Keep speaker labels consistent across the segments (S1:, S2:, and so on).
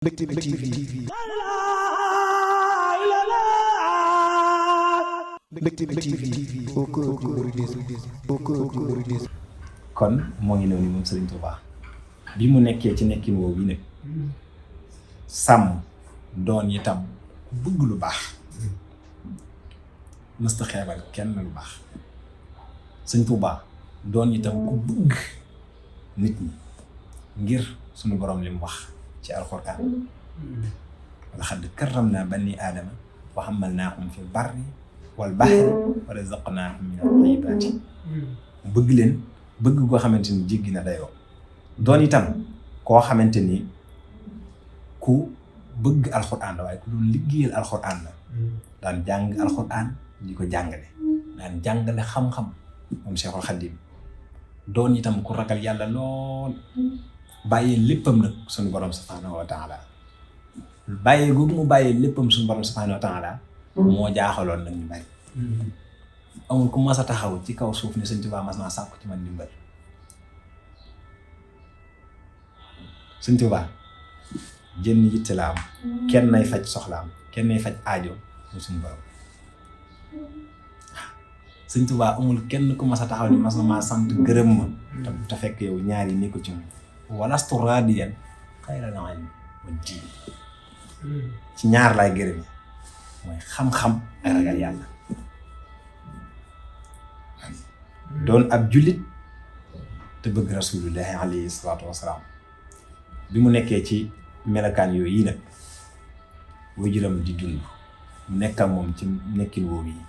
S1: Mbectemi TV. Mbectemi TV. Au cœur du mouridisme. Au cœur du mouridisme.
S2: kon moo ngi noonu moom Serigne Touba bi mu nekkee ci nekkin woowu yi nag sàmm doon itam ku bëgg lu baax mësta xeebal kenn lu baax Serigne Touba doon itam ku bëgg nit ñi ngir suñu borom li mu wax ci alxuraan wala xadd karramnaa banii aadama wa hammalnaahum fil barri wal bahri wa razaqnaahum mina tayyibaati bëgg leen bëgg koo xamante ni jéggi na dayoo doon itam koo xamante ni ku bëgg alxuraan la waaye ku doon liggéeyal alxuraan la daan jàng alxuraan di ko jàngale daan jàngale xam-xam moom Cheikhul Khadim doon itam ku ragal yàlla lool bàyyee léppam nag suñu borom subhaanahu wa taala bàyyee googu mu bàyyee léppam suñu borom subhaanahu wa taala moo jaaxaloon nag ñu bari amul ku mas a taxaw ci kaw suuf ni Sëñ Tuubaa mas naa sàkku ci man ndimbal Sëñ Tuubaa jënn yitte la am kenn nay faj soxlaam kenn nay faj aajo mu suñu borom Sëñ Tuubaa amul kenn ku mas a taxaw ni mas na maa sant gërëm ma te fekk yow ñaar yi nekku ci moom walastu raadiyan xayral ilmi wa diin ci ñaar laay gërëme mooy xam-xam ak ragal yàlla doon ab jullit te bëgg rasulullahi alayhi salaatu wasalaam bi mu nekkee ci melokaan yooyu yi nag waajuram di dund mu nekk ak moom ci nekkin woowu yi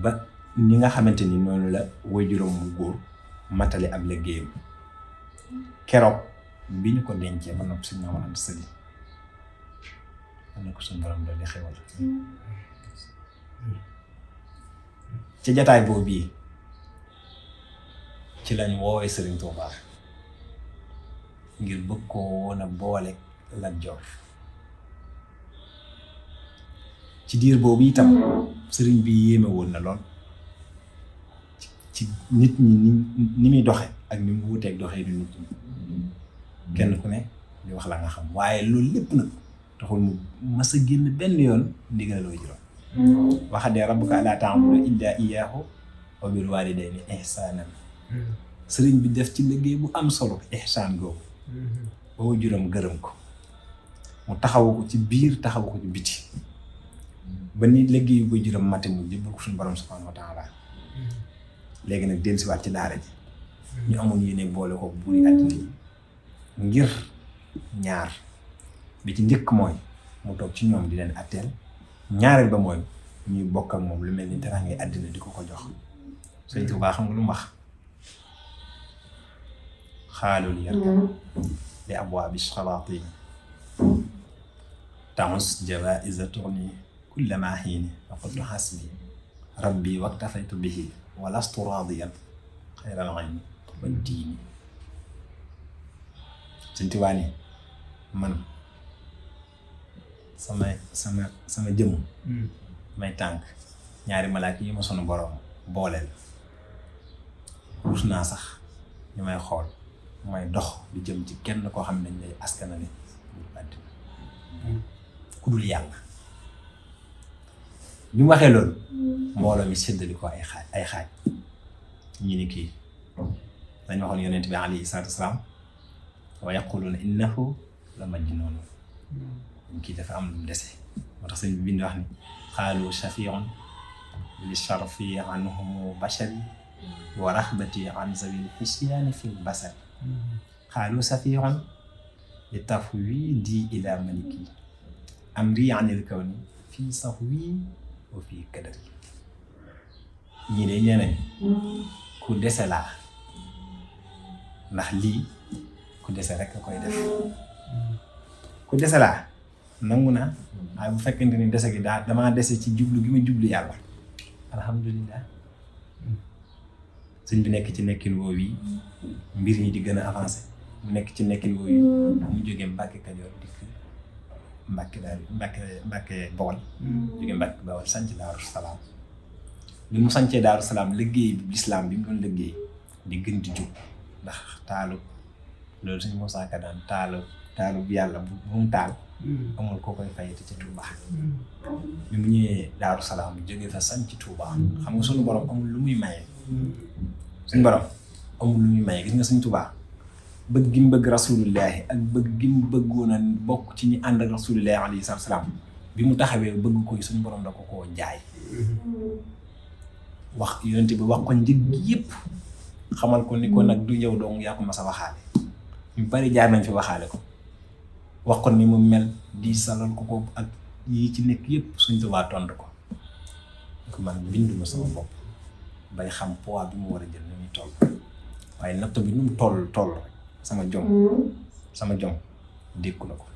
S2: ba ni nga xamante ni noonu la waajuram mu góor matale ab liggéeyam keroog bi ñu ko dencee ba noppi suñu Maam Anta Sali am na ko suñu borom doon di xewal ci jataay boobu bii ci lañ woowee Serigne Touba ngir bëgg koo woon a boole Lat Joor ci diir boobu itam sëriñ bi yéeme woon na lool ci nit ñi ni muy doxe ak ni mu wuteeg doxee du nit ñi kenn ku ne di wax la nga xam waaye loolu lépp nag taxul mu mas a génn benn yoon ndigal waajuram waxadee rabbuka allaa ta'budu illaa iyyaahu wa bil waalidayni ihsaanan sëriñ bi def ci liggéey bu am solo ihsaan googu ba waajuram gërëm ko mu taxawu ko ci biir taxawu ko ci biti ba ni liggéeyu waajuram mate mu jëbbal ko suñu borom subhaanahu wa taala léegi nag dellusiwaat ci daara ji ñu amoon yéene boole ko buuri àddina yi ngir ñaar bi ci njëkk mooy mu toog ci ñoom di leen atteel ñaareel ba mooy ñuy bokk ak moom lu mel ni dara ngay àddina di ko ko jox Sëñ Tuubaa xam nga lu mu wax xaalul yarkab li abwaabi shayaatiin tamus jawaa'iza tughni kulla maa hiin fa qultu hasbi rabbi waktafaytu bihi wa lastu raadiyan xayral ilmi wa diini Sëñ Tuubaa ni man sama jëmm may tànk ñaari malaaka yi ma sunu borom booleel rus naa sax ñu may xool may dox di jëm ci kenn koo xam ne dañ lay askanale àddina ku dul yàlla bi mu waxee loolu mbooloo mi séddali ko ay xaaj ñi ni kii dañ waxoon yonent bi alayhi salaatu wasalaam wa yaquluuna innahu la majnuun kii dafa am lu mu dese moo tax sëñ bi bind wax ni xaalu shafiun li sharfi anhumu bashari wa rahbati an zawil xisyaani fil basari xaalu shafiun li tafwidi ila maliki amri anil kawni fii sahwi wa fii kadari ñii de nee nañ ku dese laa ndax lii ku dese rek a koy def ku dese laa nangu naa waaye bu fekkente ni dese gi damaa dese ci jublu gi ma jublu yàlla alhamdulilah sëñ bi nekk ci nekkin woowu yi mbir ñi di gën a avancé mu nekk ci nekkin woowu yi mu jógee Mbàkke Kajoor dikk Mbàkke Bawol jógee Mbàkke Bawol sanc Daaru Salaam bi mu sancee Daaru Salaam liggéey bi lislaam bi mu doon liggéey di gën di jóg ndax taalu loolu suñu Musaa Ka daan taalu yàlla bu mu taal amul koo koy fayati ci Touba bi mu ñëwee Daaru Salaam jóge fa sañ ci Touba xam nga suñu borom amul lu muy maye suñu borom amul lu muy maye gis nga suñ Touba bëgg gi mu bëgg rasulullahi ak bëgg gi mu bëggoon a bokk ci ñi ànd ak rasulullahi alayhi salaam bi mu taxawee bëgg ko suñu borom da ko koo jaay wax yonent bi wax ko njëg yëpp xamal ko ni ko nag du yow dong yaa ko mas a waxaale ñu bari jaar nañ fi waxaale ko wax ko ni mu mel di salal ko ak yi ci nekk yëpp suñ Tuubaa tontu ko man binduma sama bopp bay xam poids bi mu war a jël ni muy toll waaye natt bi nu mu toll rek sama jom dékku na ko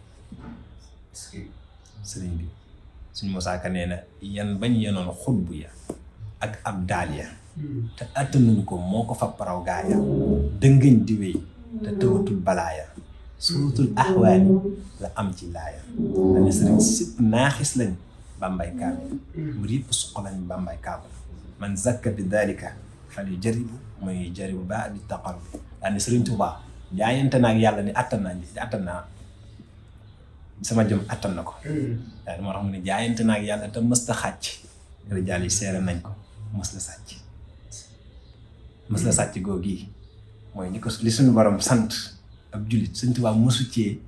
S2: sëriñ bi suñ Musaa Ka nee na yan bañ yenoon xutbu ya ak ab daal ya te attanuñ ko moo ko fa paraw gaaya dëngëñ di wéy te tëwatul balaaya suutul ahwaani la am ci laaya dane sëriñ sëpp naaxis lañ bambay kaamil mbir yëpp suq lañ bambay kaamil man zakka bi dalika fal yu jaribu mooy jaribu ba bi taqarub daane sëriñ Tuubaa jaayante naag yàlla ni attan naa sama jëm attan na ko daal moo tax mu ne jaayante naag yàlla te mës ta xàcc rijaal yi seere nañ ko mës la sàcc googu yi mooy ni ko li suñu borom sant ab jullit Sëñ Tuubaa mësu cee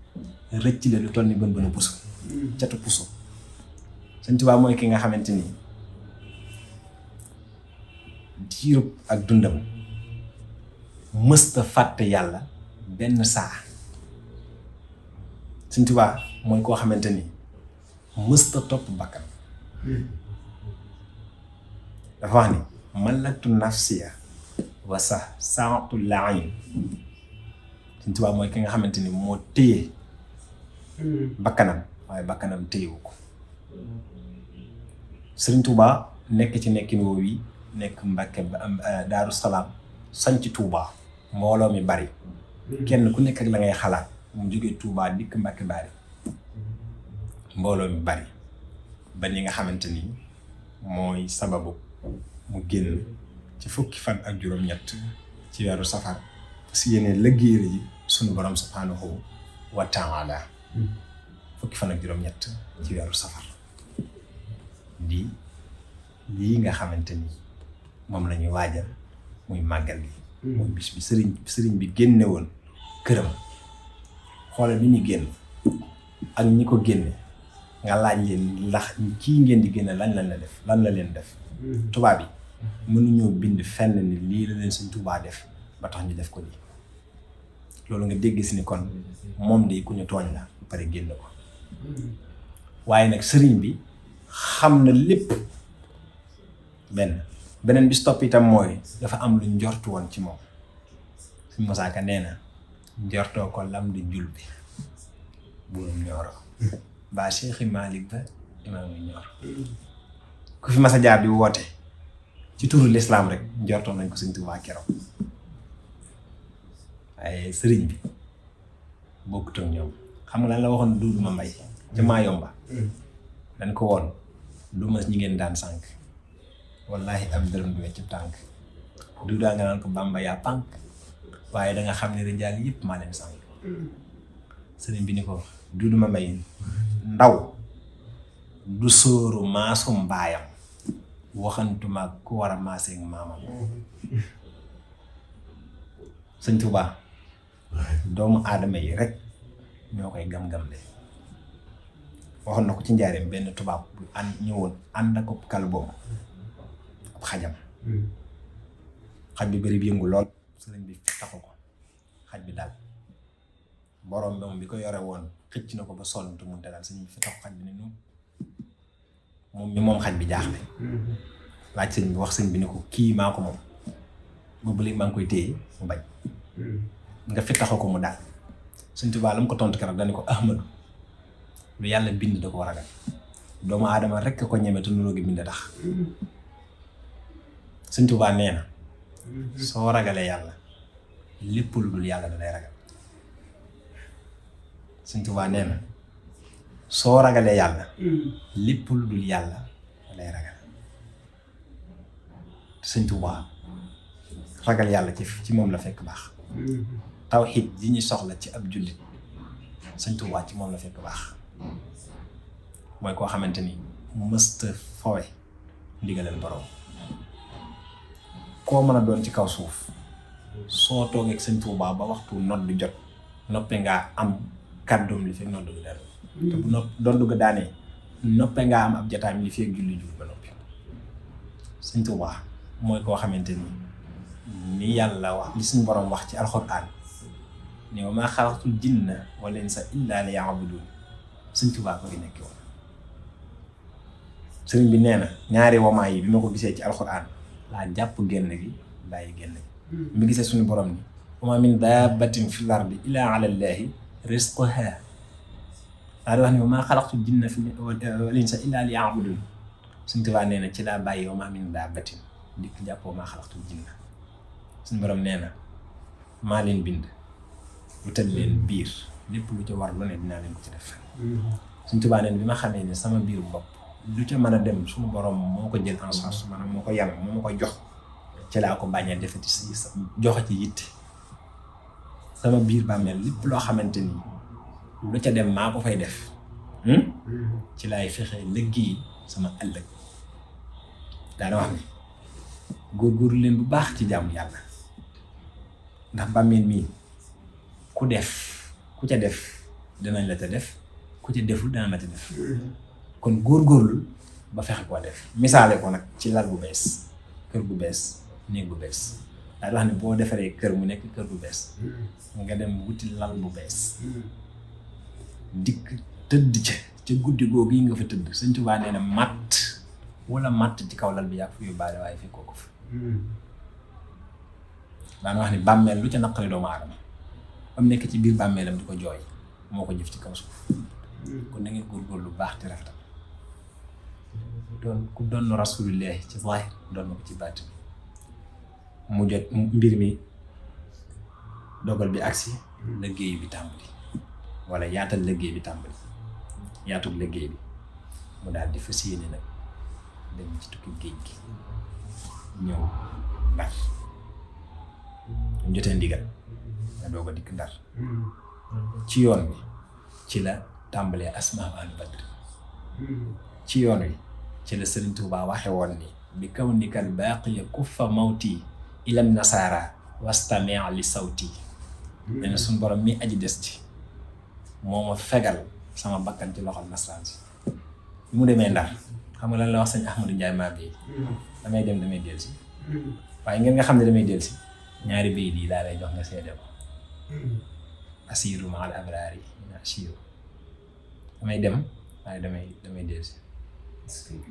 S2: rëcc le lu toll ni bën bënu puso catu puso Sëñ Tuubaa mooy ki nga xamante ni diirub ak dundam mësta fàtte yàlla benn saa Sëñ Tuubaa mooy koo xamante ni mësta topp bakkan dafa wax ni malaktu nafsiya wa sax saatu laayin Sëñ Tuubaa mooy ki nga xamante ni moo téye bakkanam waaye bakkanam téyewu ko Sëriñ Tuubaa nekk ci nekkin woowu yi nekk Mbàkke Daaru Salaam sañc Tuubaa mbooloo mi bari kenn ku nekk ak la ngay xalaat mu jógee Tuubaa dikk Mbàkke bari mbooloo mi bari ba ni nga xamante ni mooy sababu mu génn ci fukki fan ak juróom-ñett ci weeru safar si yeneen lëggéeyal ji sunu borom subhanahu wa taala fukki fan ak juróom-ñett ci weeru safar di lii nga xamante ni moom la ñuy waajal muy màggal gi mooy bis bi sëriñ bi génne woon këram xoolal bi ñu génn ak ñi ko génne nga laaj leen ndax kii ngeen di génne lan la leen def tubaab yi mënuñoo bind fenn ni lii la leen Sëñ Tuubaa def ba tax ñu def ko lii loolu nga dégg si ni kon moom de ku ñu tooñ la pare génn ko waaye nag sëriñ bi xam na lépp beneen bi stop itam mooy dafa am lu njortu woon ci moom Sëñ Musaa Ka nee na njortoo ko lam di jul bi buurum ñooro ba Cheikh Malick ba imaam yi ñoor ku fi mas a jaar di woote ci turu lislaam rek njortoon nañ ko Sëñ Tuubaa keroog waaye sëriñ bi bokkut ak ñoom xam nga lan la waxoon Duudu ma Mbay ca Maayomba dañ ko woon du ma ñi ngeen daan sànq wallahi ab dërëm du wecc tànk Duudaa nga naan ko Bàmba yaa pànk waaye danga xam ne rijaal yëpp maa leen sànq sëriñ bi ni ko Duudu ma Mbay ndaw du sóoru maasum baayam waxantuma ku war a maaseeg maamam Sëñ Tuubaa doomu aadama yi rek ñoo koy gam-gamle waxoon na ko ci njaareem benn tubaab bu ñëwoon ànd ak kalboom ab xajam xaj bi bëri bi yëngu lool sëriñ bi taxu ko xaj bi daal borom bi moom bi ko yore woon xëcc na ko ba sonn te mun te daal sëriñ bi fi taxu xaj bi ne noonu moom xaj bi jaaxle laaj sëñ bi wax sëñ bi ni ko kii maa ko moom boobu léegi maa ngi koy téye mu bañ nga fi taxaw ko mu daal Sëñ Tuubaa la mu ko tontu keroog dañu ko Ahmadu lu yàlla bind da ko war a ragal doomu aadama rekk ko ñeme te nuroo gi bind tax Sëñ Tuubaa nee na soo ragalee yàlla lépp lu dul yàlla da lay ragal Sëñ Tuubaa nee na soo ragalee yàlla lépp lu dul yàlla da lay ragal Sëñ Tuubaa ragal yàlla ci moom la fekk baax tawxiid yi ñu soxla ci ab jullit Sëñ Tuubaa ci moom la fekk baax mooy koo xamante ni mësta fowe ndigalal borom. koo mën a doon ci kaw suuf soo toogee ak Sëñ Tuubaa ba waxtu nodd di jot noppe ngaa am kàddoom li fekk nodd gi dara te bu nodd ga daanee noppe ngaa am ab jataam li fekk julli jul ba noppi. Sëñ Tuubaa mooy koo xamante ni yàlla wax li suñ borom wax ci alxuraan ni wa maa xalaqtul jinna wal insa illaa liya'buduun. Sëñ Tuubaa ko fi nekk woon. sëriñ bi nee na ñaari wamaa yi bi ma ko gisee ci alxuraan laa jàpp génn gi bàyyi génn gi. mi gisee suñu borom ni wa maa min daabbatin fil ardi illaa alaa llaahi rizquhaa. daa di wax ni wa maa xalaqtul jinna wal insa illaa liya'buduun. Sëñ Tuubaa nee na ci laa bàyyi wa maa min daabbatin dikk jàpp wa maa xalaqtul jinna. suñu borom nee na maa leen bind wutal leen biir lépp lu ca war lu ne dinaa leen ko ci def. Sëñ Tuubaa nee na bi ma xamee ne sama biir bopp lu ca mën a dem suñu borom moo ko jël en charge maanaam moo ko yàlla moo ma ko jox ci laa ko bañ a defati si joxe ci yitte. sama biir bàmmeel lépp loo xamante ni lu ca dem maa ko fay def ci laay fexe liggéey sama ëllëg. daana wax ni góorgóorlu leen bu baax ci jaamu yàlla ndax bàmmeel mii ku ca def dinañ la ca def ku ca deful dana la ca def. kon góorgóorlu ba fexe koo def. misaale ko nag ci lal bu bees kër bu bees néeg bu bees daal wax ne boo defaree kër mu nekk kër bu bees nga dem wuti lal bu bees dikk tëdd ca guddi googu yi nga fa tëdd. Sëñ Tuubaa nee na matt ci kaw lal bi yàgg fa yóbbaale waaye fekkoo ko fa. daana wax ni bàmmeel lu ca naqari doomu aadama am nekk ci biir bàmmeelam di ko jooy moo ko jëf ci kaw suuf. kon na ngeen góorgóorlu lu baax te rafetal doon ku doon rasulillahi ci zaahir doon na ko ci baatin. mu jot mbir mi dogal bi agsi liggéey bi tàmbali wala yaatal liggéey bi tàmbali yaatul liggéey bi mu daal di fas yéene nag dem ci tukki géej gi ñëw Ndar. ñu jotee ndigal nga doog a dikk Ndar. ci yoon bi ci la tàmbalee asmaa al badr. ci yoon wi ci la Sëriñ Tuubaa waxe woon ni bi kawnikal baaqiya kuffa mawti ilam nasaara wastami' li sawti. nee na suñu borom mi aji des ci moo ma fegal sama bakkan ci loxol nasaraan si. bi mu demee Ndar xam nga lan la wax sëñ Ahmadou Ndiaye maa bii damay dem damay dellusi waaye ngeen nga xam ne damay dellusi ñaari bayit yi laa lay jox nga seede ko. asiiru ma'al abraari asiiru damay dem waaye damay dellusi.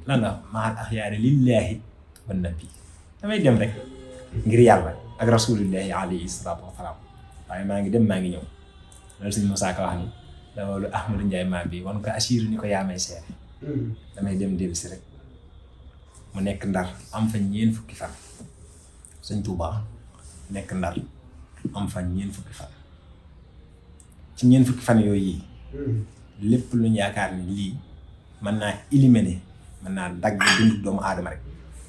S2: lan la ma'al axyaari lillaahi wan nabi damay dem rek ngir yàlla ak rasulillahi alayhi salaatu wa salaam waaye maa ngi dem maa ngi ñëw. loolu sëñ Moussa Ka wax ni loolu Ahmadou Ndiaye maa bi wan ko asiiru ni ko yaa may seede damay dem dellusi rek. mu nekk Ndar am fa ñeent fukki fan. Sëñ Tuubaa nekk Ndar am fa ñeent fukki fan. ci ñeent fukki fan yooyu yi lépp luñ yaakaar ni lii mën naa éliminer mën naa dagg dundu doomu aadama rek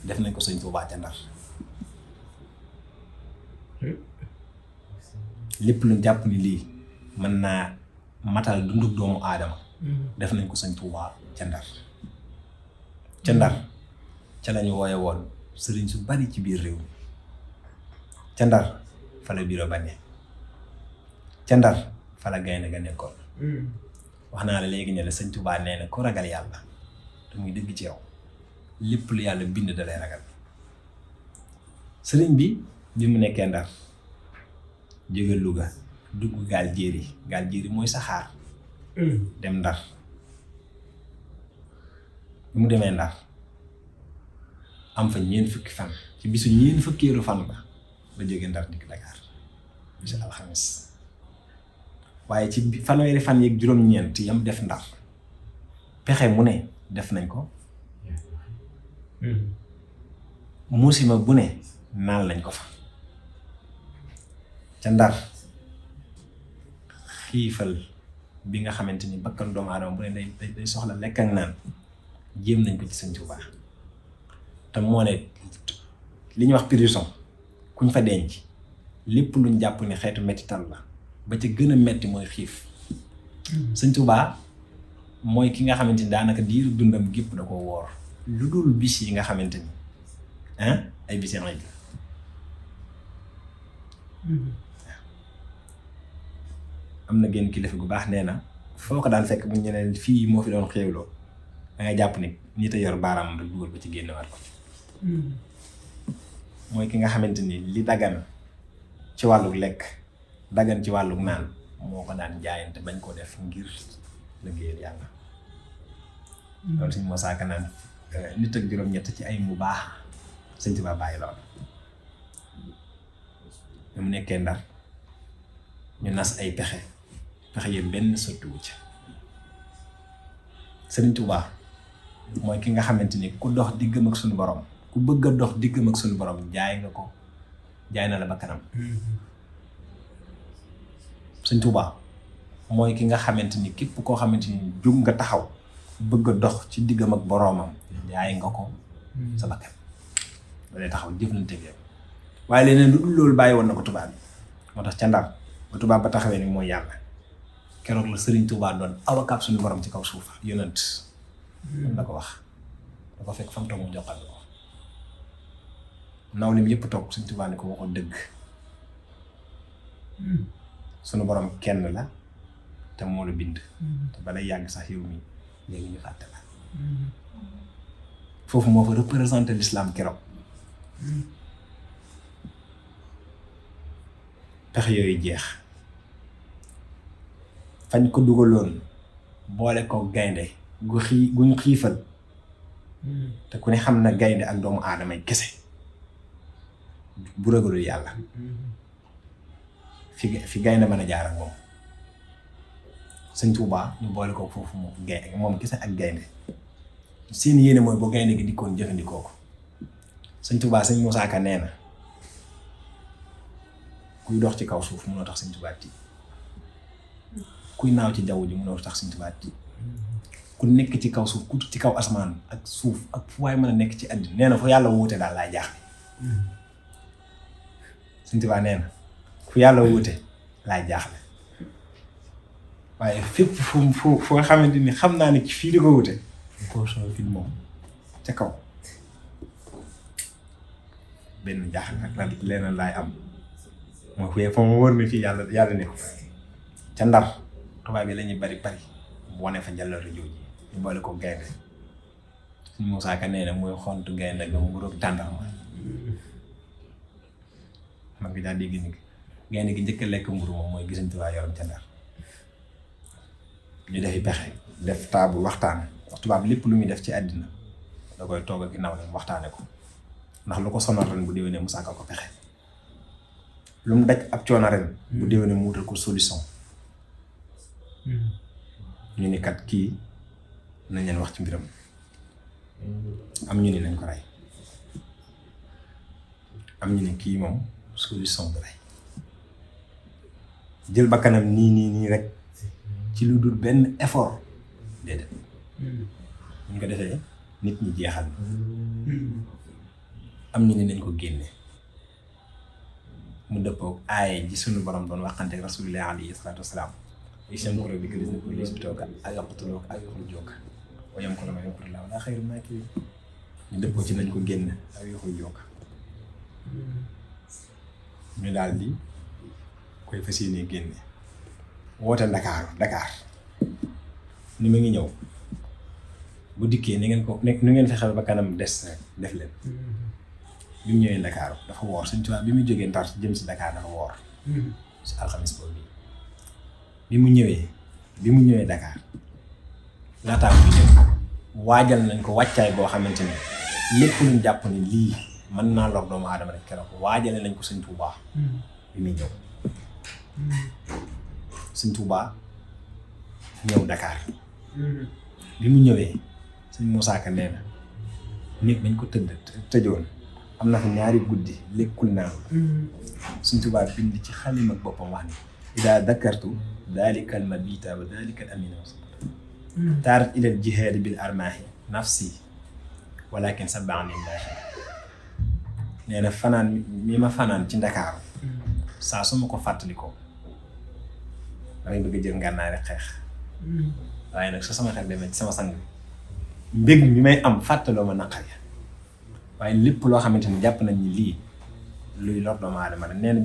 S2: def nañ ko Sëñ Tuubaa ca Ndar. lépp luñ jàpp ni lii mën naa matal dundu doomu aadama def nañ ko Sëñ Tuubaa ca Ndar. ca Ndar ca lañu wooye woon sëriñ su bari ci biir réew mi. ca Ndar fa la bureau ba ne. ca Ndar fa la gaynde ga nekkoon. wax naa la léegi ne la Sëñ Tuubaa nee na ku ragal yàlla te muy dëgg ci yow lépp lu yàlla bind da lay ragal. sëriñ bi mu nekkee Ndar jóge Louga dugg gaal jéeri mooy saxaar dem Ndar. bi mu demee Ndar am fa ñeent fukki fan ci bisu ñeent fukkeelu fan ba jóge Ndar dikk Dakar bisu alxames. waaye ci fanweeri fan yeeg juróom-ñeent yam def Ndar pexe mu ne def nañ ko. musima bu ne naan lañ ko fa. ca Ndar xiifal bi nga xamante ni bakkan doomu aadama bu ne day soxla lekk ak naan jéem nañ ko ci Sëñ Tuubaa. te moo ne li ñuy wax prison kuñ fa denc lépp luñ jàpp ni xeetu mettital la ba ca gën a metti mooy xiif. Sëñ Tuubaa mooy ki nga xamante ni daanaka diiru dundam gépp da ko woor lu dul bis yi nga xamante ni ay bisi ay la am na génn kilifa gu baax nee na foo ko daan fekk bu ñu ne fii moo fi doon xéewloo da ngay jàpp ni nit a yor baaraam rek dugal ko ci génn waat ko ci mooy ki nga xamante ni li dagan ci wàllug lekk dagan ci wàllug naan moo ko daan jaayante bañ koo def ngir liggéeyal yàlla loolu suñ moo saaka naan nit ak juróom-ñett ci ay mu baax sëñ Tuubaa bàyyi loolu mu nekkee Ndar ñu nas ay pexe yëpp benn sottiwu ci Sëriñ Tuubaa mooy ki nga xamante ni ku dox diggam ak suñu borom ku bëgg a dox diggam ak suñu borom jaay na la ba kanam Sëriñ Tuubaa mooy ki nga xamante ni képp koo xamante ni jóg nga taxaw bëgg a dox ci diggam ak boroomam jaay nga ko sa bakkan ba lay taxaw jëflante ak yow waaye leneen lu dul loolu bàyyi woon na ko tubaab bi moo tax ca Ndar ba tubaab ba taxawee ni mooy yàlla keroog la Sëriñ Tuubaa doon avocat suñu borom ci kaw suuf yonent la ko wax da ko fekk fa mu toog mu joxal ko nawlim yëpp toog Sëriñ Tuubaa ni ko waxoon dëgg suñu borom kenn la te moo la bind te balay yàgg sax yow mi léegi ñu fàtte la foofu moo fa représenté l'islam keroog pexe yooyu jeex fañ ko dugaloon boole ko gaynde guñ xiifal te ku ne xam na gaynde ak doomu aadamay kese bu ragalul yàlla fi gaynde mën a jaar ak moom Sëñ Tuubaa ñu boole ko foofu moom kese ak gaynde seen yéene mooy boo gaynde gi dikkoon jëfandikoo ko Sëñ Tuubaa Sëñ Musaa Ka nee na kuy dox ci kaw suuf mënoo tax Sëñ Tuubaa tiit kuy naaw ci jaww ji mënoo tax Sëñ Tuubaa tiit ku nekk ci kaw suuf ku ci kaw asmaan ak suuf ak fu waay mën a nekk ci àddina nee na fu yàlla wuute daal laay jaaxle Sëñ Tuubaa nee na fu yàlla wuute laay jaaxle waaye fépp fu nga xamante ni xam naa ne ci fii di ko wuute koo soo fi moom ca kaw benn jaaxle ak la leneen laay am mooy fee fa mu wóor na fii yàlla ne ko ca Ndar tubaab yi la ñuy bari wane fa jàllale jooju ñu boole ko gaynde suñ Musaa Ka nee na muy xontu gaynde ga nguróog tàndarma man ngi daa dégg ni gaynde gi njëkk a lekk mburu moom mooy gisuñ tubaab yorom ca Ndar ñu defi pexe def taabu waxtaan tubaab lépp lu muy def ci àddina da koy toog ak ginnaaw leen waxtaane ko ndax lu ko sonal ren bu déwénee mu sàkkal ko pexe lu mu daj ab coono ren bu déwénee mu wutal ko solution ñu ni kat kii nañ leen wax ci mbiram am ñu ni nañ ko rey am ñu ni kii moom solution bu rey jël bakkanam nii rek ci lu dul benn effort déedéet ñu ko defee nit ñi jeexal am ñu ni nañ ko génne mu dëppoo aaye ji suñu borom doon waxante ak rasulullah alayhi salaatu wasalaam yamkuru bika liyuthbituuka aw yaqtuluuka aw yukhrijuuka wa yamkuru llaahu wa laa xayrul maakiriin ñu dëppoo ci nañ ko génn aw yukhrijuuka ñu daal di koy fas yéenee génne woote Dakar ni ma ngi ñëw bu dikkee ni ngeen ko nu ngeen fexe ba kanam des rek def leen bi mu ñëwee Dakar dafa woor Sëñ Tuubaa bi mu jógee Ndar jëm si Dakar dafa woor si alxamis boobu bi mu ñëwee Dakar laataa muy ñëw waajal nañ ko wàccaay boo xamante ni lépp luñ jàpp ni lii mën naa lor doomu aadama rek keroog waajale nañ ko Sëñ Tuubaa bi muy ñëw Sëñ Tuubaa ñëw Dakar bi mu ñëwee Sëñ Musaa Ka nee na néeg bañ ko tëjoon am na fa ñaari guddi lekkul naan Sëñ Tuubaa bind ci xalima ak boppam wax ni idaa dakartu daalika al mabita wa daalika al amina taarat ila al jihaadi bil armaahi nafsi walakin sabbaani llaahi nee na fanaan mi ma fanaan ci Ndakaaru saa su ma ko fàttalikoo damay bëgg a jël ngànnaay rek xeex waaye nag su sama xel demee ci sama sang bi mbég mi may am fàttaloo ma naqar ya waaye lépp loo xamante ni jàpp nañ ni lii luy lor doomu aadama la nee na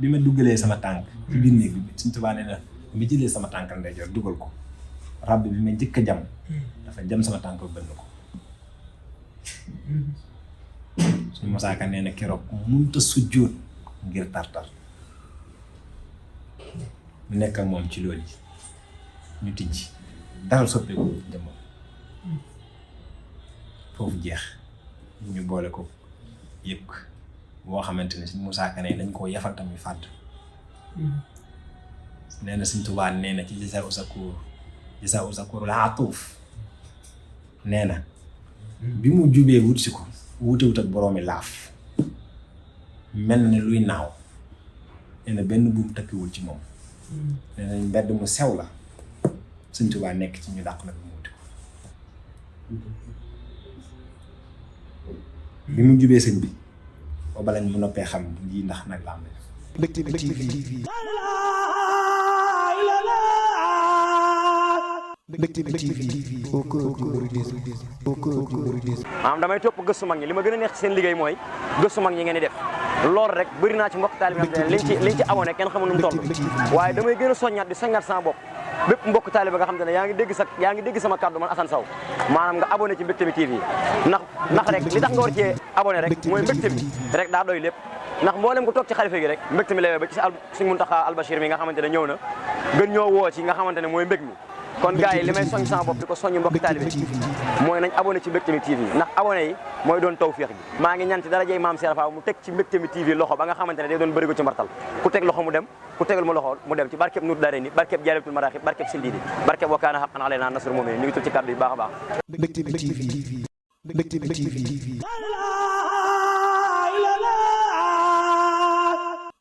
S2: bi ma duggalee sama tànk ci biir néeg bi Sëñ Tuubaa nee na bi jëlee sama tànk ndeyjoor dugal ko rab bi ma njëkk a jam dafa jam sama tànk bënn ko suñu mosaaka nee na keroog munta sujjóot ngir tartar mu nekk ak moom ci loolu yi ñu tijji dara soppeeku jëmmam foofu jeex ñu boole ko yëpp boo xamante ne suñu mosaaka nee dañ koo yafal tamit fàdd nee na Sëñ Tuubaa nee na ci Jazaa u Zakuur la atuuf nee na bi mu jubee wut si ko wutewut ak boroomi laaf mel na luy naaw nee na benn buum takkiwul ci moom nee na mbedd mu sew la Sëñ Tuubaa nekk ci ñu dàq nag mu wuti ko bi mu jubee sëñ bi booba lañ mu noppee xam lii ndax nag la am
S1: Mbectemi TV. Mbectemi TV au cœur du mouridisme, au cœur du mouridisme.
S3: maanaam damay topp gëstu mag ñi li ma gën a neex ci seen liggéey mooy gëstu mag ñi ngeen di def loolu rek bëri naa ci mbokk taalibe liñ ci abonné kenn xamul nu mu toll waaye damay gën a soññaat di soññaat sama bopp bépp mbokk taalibe nga xam te ne yaa ngi dégg sama kàddu man Assane Sow maanaam nga abonné ci Mbectemi TV ndax rek li tax nga war cee abonné rek mooy Mbectemi rek daa doy lépp ndax mboolem ku toog ci xalifa gi rek Mbectemi lay ba ci Sëñ Muntaxa Albachir mi nga xamante ne ñëw na gën ñoo woo ci nga xamante ne mooy mbég mi kon gars yi li may soñ sama bopp di ko soññ mbokk taalibe mooy nañ abonné ci Mbectemi TV ndax abonné yi mooy doon tawfeex gi maa ngi ñaan ci darajey maam Cheikh Fall mu teg ci Mbectemi TV loxo ba nga xamante ne day doon bëri ko ci mbartal ku teg loxo mu dem ku tegal mu loxo mu dem ci barkeb Nuur Daarayni barkeb Jaalibatul Maraaxib barkeb Sindiidi barkeb wa kaana haqqan alaynaa nasrul mu'miniin ñu ngi tudd ci kàddu yi baax a baax
S1: Mbectemi TV. Mbectemi TV.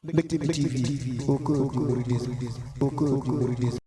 S1: Mbectemi TV au cœur du mouridisme, au cœur du mouridisme.